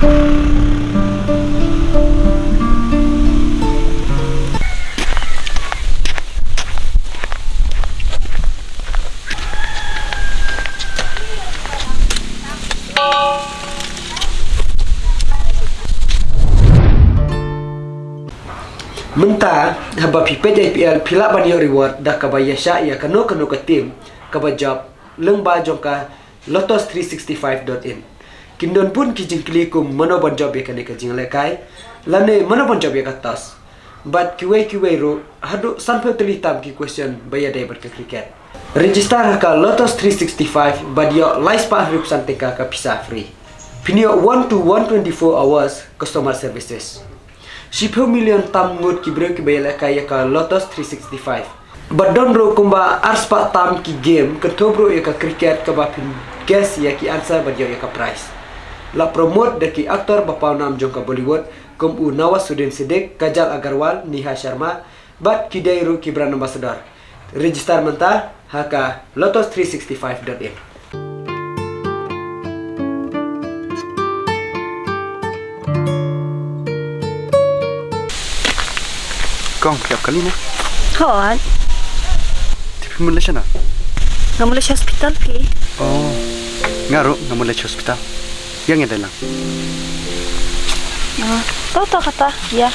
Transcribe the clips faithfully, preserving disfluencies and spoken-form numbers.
Mynta haba phi peit I P L phi lah ban ïoh reward da kaba ïa shah ïa kano kano ka team kaba jop lyngba jong ka Lotus three sixty-five dot in. Kin don bun ki jingkylli kum mano ban jop ïa kane ka jinglehkai lane mano ban jop ïa ka toss. Bad kiwei kiwei ruh haduh sanphew tylli tam ki question ba ïadei bad ka cricket. Register ha ka Lotus three sixty-five bad ïoh lai spah hynriew phew san tyngka ka pisa free. Phin ïoh one to one twenty-four hours customer services. Shiphew million tam ngut ki briew kiba ïalehkai ïa ka Lotus three sixty-five. Bad don ruh kumba ar spah tam ki game kynthup ruh ïa ka cricket kaba phin guess ïa ki answer bad ïoh ïa ka prize. La promote da ki actor ba pawnam jong ka Bollywood kum u Nawazuddin Siddiqui, Kajal Aggarwal, Neha Sharma bad ki dei ruh ki brand ambassador. Register mynta ha ka Lotus three sixty-five dot in. Kong, phi ap kali ne? Hooid. Te phi mut leit shano? Nga mut leit sha hospital phi. Oh. Nga ruh nga mut leit sha hospital. Ïa ngi dei lang. Ah, to to kata. Ïa.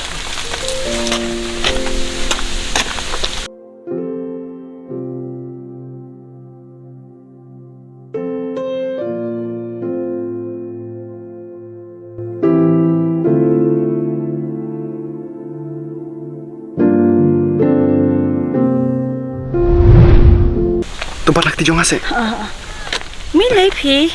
To ba lak ti jong ase. Ah, ah. Mi lei phi.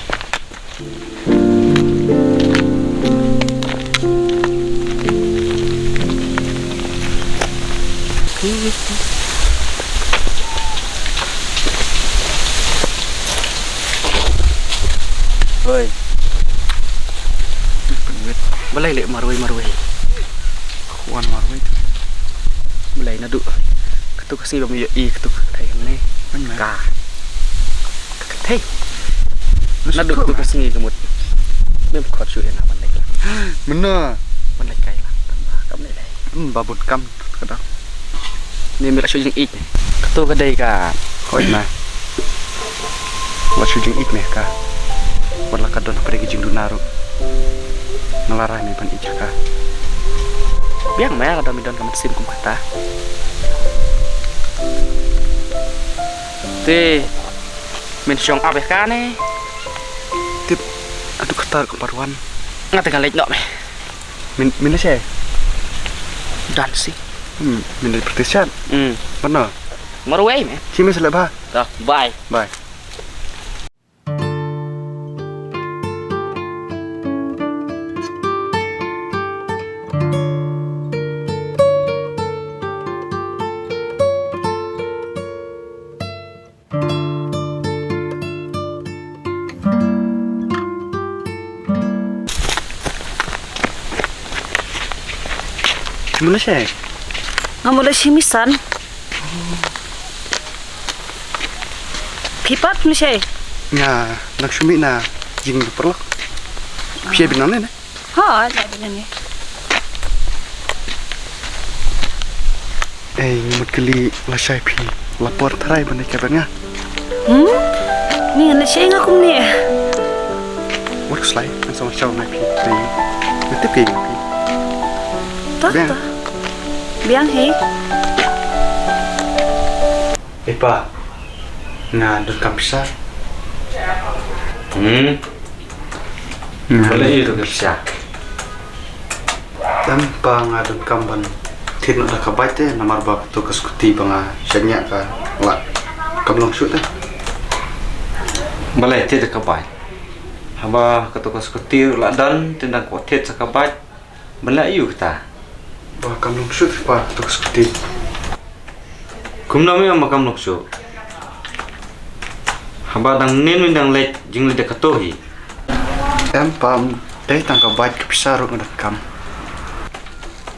Oi. Balei leh marwei marwei. Khwan marwei. Balei naduh katu ka sngi ba me ïohi katu ka kynthei hangne. Man ma. Ka. Ka kynthei. Naduh katu ka sngi ka mut. Mem khot shuh ïa nga ban leit lang. Mynno? Ban leit kai lang. Tang ba kam leit lei. Hmm, ba bun kam ka dang. Ni me la shu jingïeit. Katu ka dei ka. Hooid ma. Wat shu jingïeit me ka. Wat la ka don hapdeng ka jingduna ruh. Nga la rai me ban ïeit ïa ka. Biang me la don me don ka mynsiem kum kata. Te men shong ap ïa ka ne. Tip atu kata ka parwan. Nga te nga leit noh me. Min, min leit shaei? Dancing. Hmm, min leit practice shad. Hmm. Mano? Marwei me. Shi me sa leit bha. Dah, bye. Bye. Mula shaei? Nga mula shi misan. Phi pat mula shaei? Nga nang shu mih na jingparalok. Phi ïa bit nangne ne? Ha, la bit nangne. Ei, ngi mut kylli lashai phi la por tharai ban ïa ka bad nga. Hmm? Ni ngan lashai nga kumne. Wat khuslai, ngan sa wan shaw nai phi. Ei, nga tip ka ïing phi. Toh, toh. Biang hei. Ei pa, nga donkam pisa. Hmm. Nga. Balei ïa donkam pisa? Em pa, nga donkam ban thied noh da ka bike te, namar ba kato ka scooty ba nga shaniah ka la kam long shuh te. Balei thied da ka bike? Haba kato ka scooty la don te dang kwah thied sa ka bike. Balei ïa kata? Ba kam long shuh te pa kato ka scooty. Kumno me ong ba kam long shuh? Haba dang nen me dang leit jingleit da kato hi. Em pa, ym dei tang ka bike, ka pisa ruh nga donkam.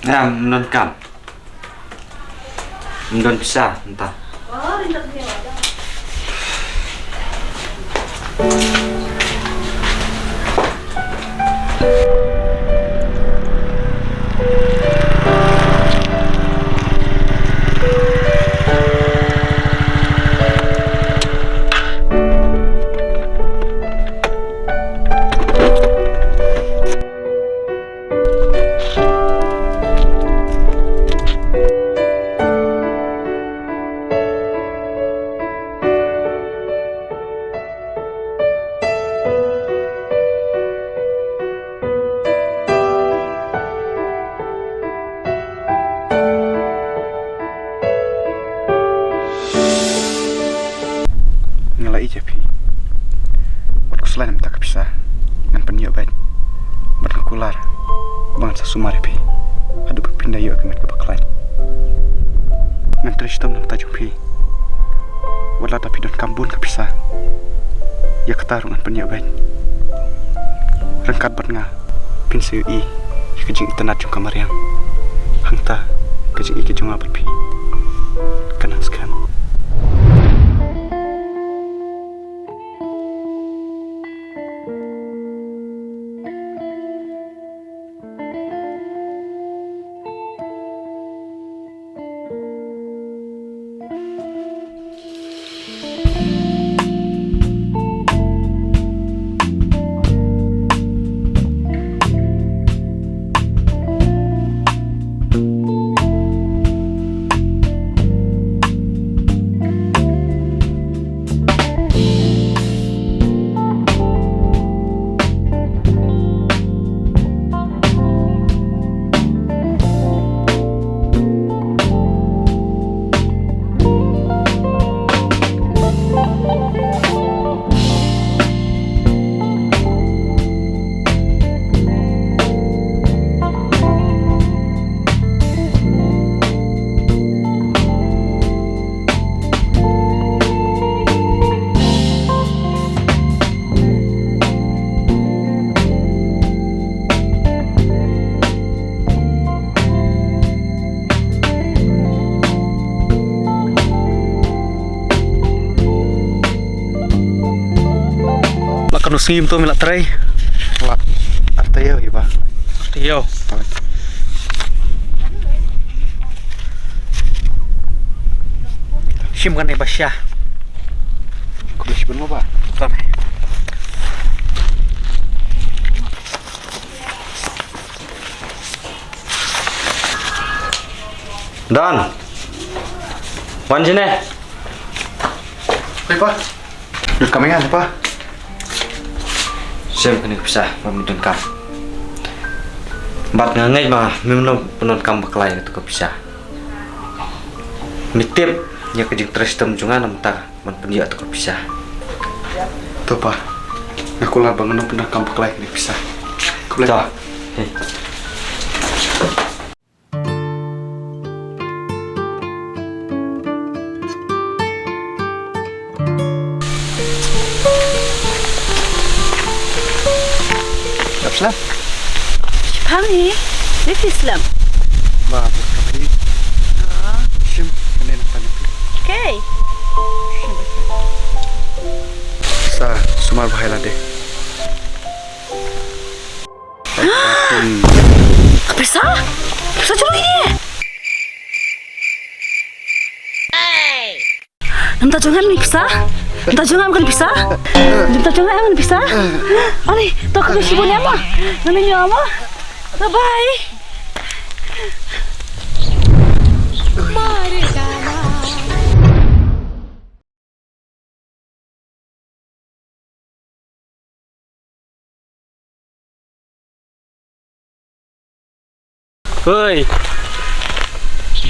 Em, nga donkam. Nga don pisa mynta. Ar, ba ngan sa sumar ïa phi haduh ba phin da ïoh ka met kaba khlaiñ. Ngan trei shitom na ka bynta jong phi. Wat la da phi donkam bun ka pisa, ïa kata ruh ngan pynïoh beit. Ryngkat bad nga phin sa ïohi ïa ka jingitynnad jong ka mariang. Hangta ka jingïeit ka jong nga bad phi kan nang skhem. La katno sngi mynta me la trei? La artaïew hi ba. Artaïew. Shim kane ba sha. Khublei shibun mo ba. Tam. Don. Wan sini. Hei pa. Dut kam ïa nga pa. Shim kane ka pisa ba me donkam. Bad nga ngeit ba mem nym pyndonkam bakla ïa katu ka pisa. Me tip ïa ka jingtrei shitom jong nga namar kata ban pynïoh katu ka pisa. To pa. Nga kular ba ngan nym pyndonkam bakla ïa kane ka pisa. Khublei pa. Hei. Dap slem. Shipang hi, ni fi slem. Ba, ba, ba, ba. Ah. Shim, kane na pan. Okay. Sa, sumar bahai lade. Pisa? Pisa jong ngi. Nangta jong ngi pisa? Nangta jong ngi pisa? Nangta jong ngi pisa? Ani, to ka shi bun ya ma. Nani nyo ma. Bye bye. Hoi.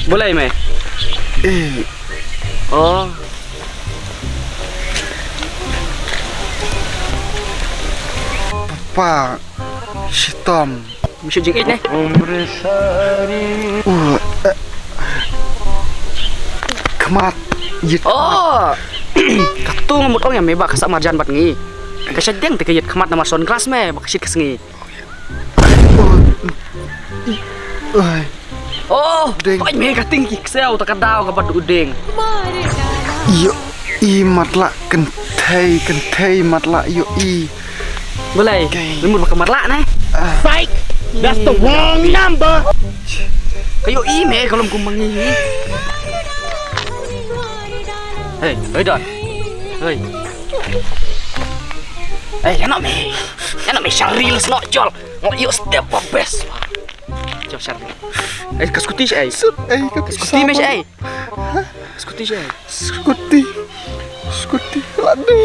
Bulai me? Eh. Oh. Papa, shitom. Mesti jing it ne. Uh, eh. Khmat. Yit. Oh. Katu ngamut ong ya me ba ka sa marjan bat ngi. Ka sa deng te ka yit khmat namar sunglass me ba ka shit ka sngi. Oi. Oh, deng. Oi me ka ting ki kseu ta ka daw ka bat u deng. Yo, i matla kynthei, kynthei matla yo i. Bulai, lemur ba ka matla ne? Psych! That's the wrong number. Ka yo i me ka lum kum mangi. Hey, hey Don. Hey. Hey, ya no me. Ya no me sharil sno jol. Ngo yu step up best. Jol sharil. Hey, ka skuti shi ai. Skuti me shi ai. Skuti shi ai. Skuti. Skuti. Ladu.